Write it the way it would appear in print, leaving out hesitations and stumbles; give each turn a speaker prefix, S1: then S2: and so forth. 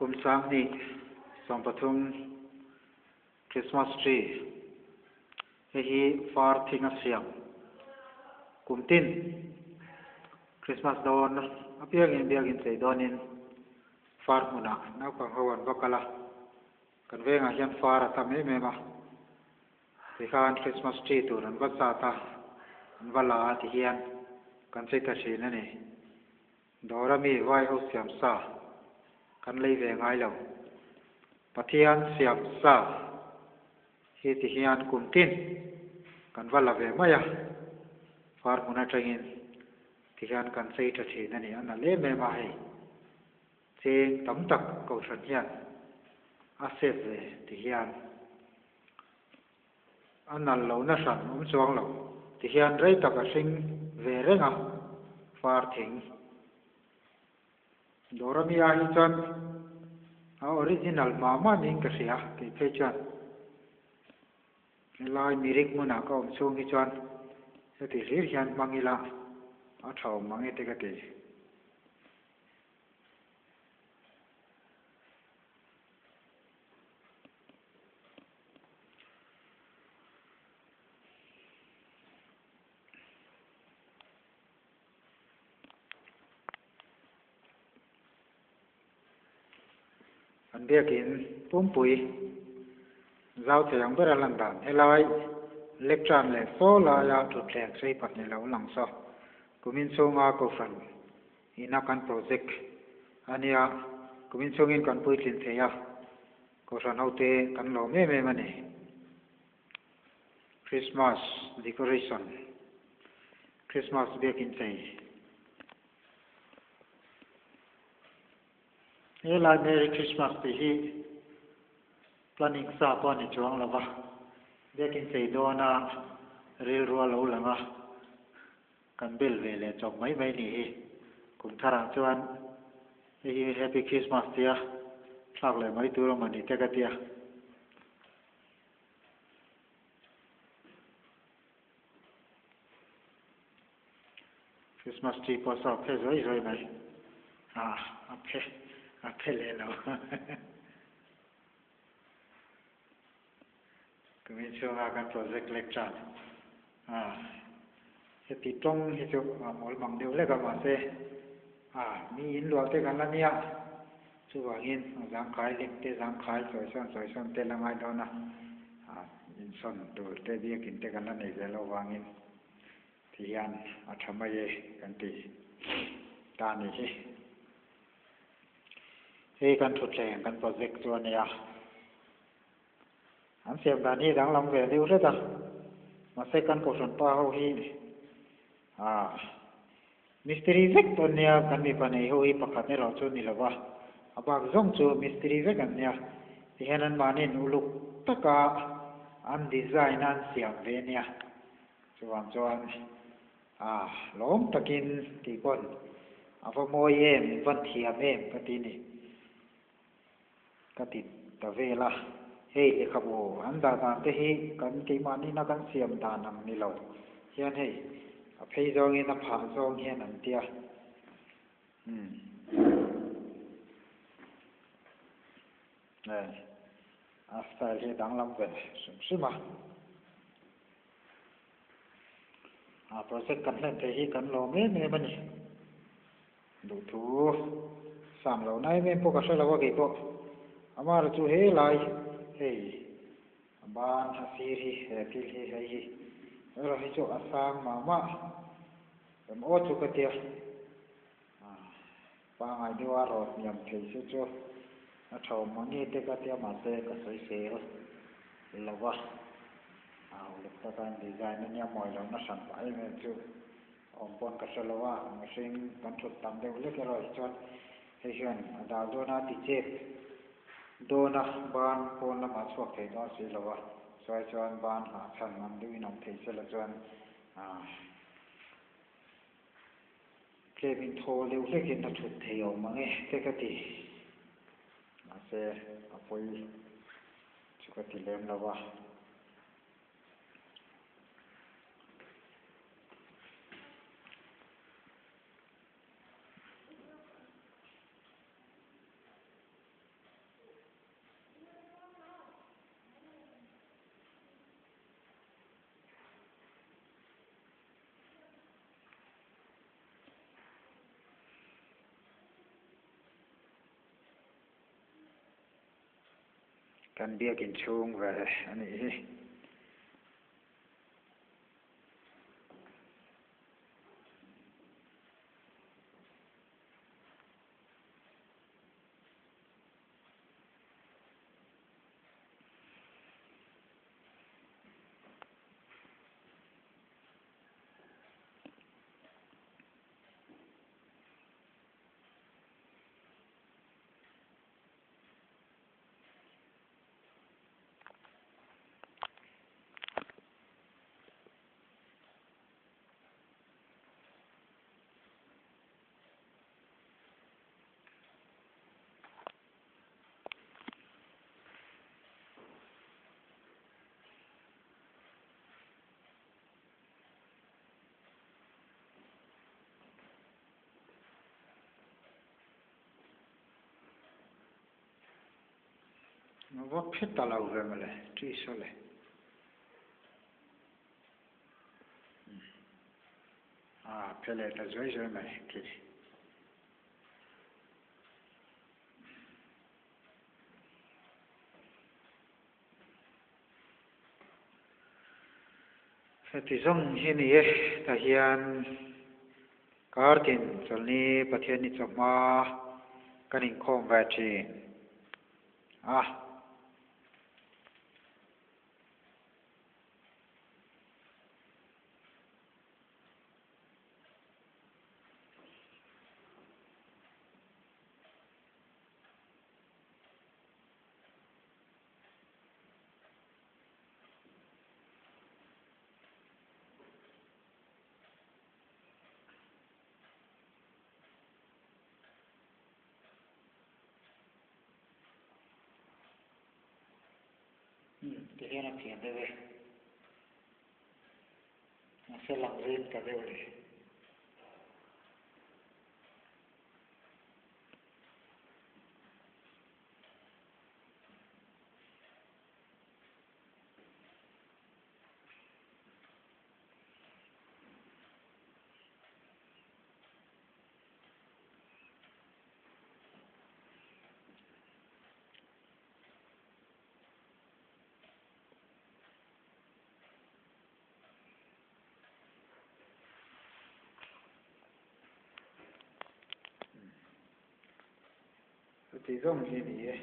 S1: Kum 20 13 Christmas tree hei hi far thing a siam kum tin Christmas dawn apiangin biakin chei dawnin far hmunah naupang ho an va kal a kan vengah hian far a tam em em a tikhan Christmas tree tur an va zat a an va la a tihian kan chei ta thin a ni. Dawra mi vai ho siam sa kan lei ve ngai lo. Pathian siam sa hi ti hian kum tin kan va la ve mai a, far hmun atangin ti hian kan chei tha thin a ni. A nalh em em a hei, cheng tam tak kohhran hian a sep ve ti hian a nalh lohna hran awm chuang lo ti hian rei tak a hring ve reng a, far thing. Dawramia hi chuan a original mah mah niin ka hria kei phei chuan helai mirik hmunah ka awm chhung hi chuan heti hlir hian hmang ila a tha awm mang e te ka ti. An biakin pumpui zau thei ang ber a lan dan helai lectern leh saw laia thutthleng sei pahnih lo lang saw kumin chhunga kohhran ina kan project a nia kumin chhungin kan puitlin thei a. Kohhran hote kan lawm em em a ni. Christmas decoration, Christmas biakin chei. He lai Merry Christmas tih hi planning sa pawh a ni chuang lo va, biakin chei dawna rilru a lo lang a, kan bel ve leh chawp mai mai ni hi. Kum tharah chuan hei hi Happy Christmas tia thlak leh mai tur awm a ni te ka tia. Christmas tree pawh saw a phe zuai zuai mai. Ah, a phe, a phe leh lo. Kumin chhunga kan project lecture a heti tawng hi chu a mawl mang deuh hlek a mahse a mi in luah te kan la nia chuvangin a zangkhai lem te zangkhai sawi sawn sawi sawn te la ngai dawn a a insawn tur te biakin te kan la nei ve loh vangin ti hian a tha mai e kan ti ta a nih hi. Hei kan thutthleng kan project chu a nia. An siam dan hi danglam ve deuh hret a, mahse kan kohhran pa ho hi ah mistiri vek an nia, kan mipa nei ho hi pakhat erawh chu ni lova, a bak zawng chu mistiri vek an nia, tihian an mahniin uluk taka an design a an siam ve nia, chuvang chuan ah lawm takin tih pawn a va mawi em, in van thiam em ka ti ni. Ka ti ta vel a, hei lehkhabu an dah dan te hi kan keimahni na kan siam dan ang ni lo hian hei a phei zawngin a phah zawng hian an tia umm eh a style hi a danglam ve hrim hrim a, a project kan hlen thei hi kan lawm em em a ni. Duhthu sam lo na em em pawh ka hre lo a kei pawh. Amara chu he lai hei a ban a sir hi he thil hi hei hi erawh hi chu a sang mah mah em aw chu ka tia pangai deuh a rawt hniam thei se chu a tha awm mang nge te ka tia mahse ka sawi sel lo va a uluk taka an design ania mawi lohna hran pah em em chu. Awm pawn ka hre lo a, mihring kan thut tam deuh lek erawh hi chuan hei hian a dal dawn a ti chep dawn a, ban pawn lamah chhuak thei dawn si lo a, chuai chuan ban nghah chhan ang deuhin awm thei sela chuan ah tlem in thaw deuh hlekin a thut thei awm ang e te ka ti, mahse a pawi chu ka ti lem lo a. Kan biakin chhung ve a nih hi. Va phe ta lo ve mawle, tree saw le. A phe leh ta zuai zuai mai khi. Heti zawng hi ni e, tah hian kartin chawlhni Pathianni chawhma kan inkhawm ve thin a. Umm ti hian a pian deuh e. Mahse lang zim ta deuh a ni. Chuti zawng hi a ni e.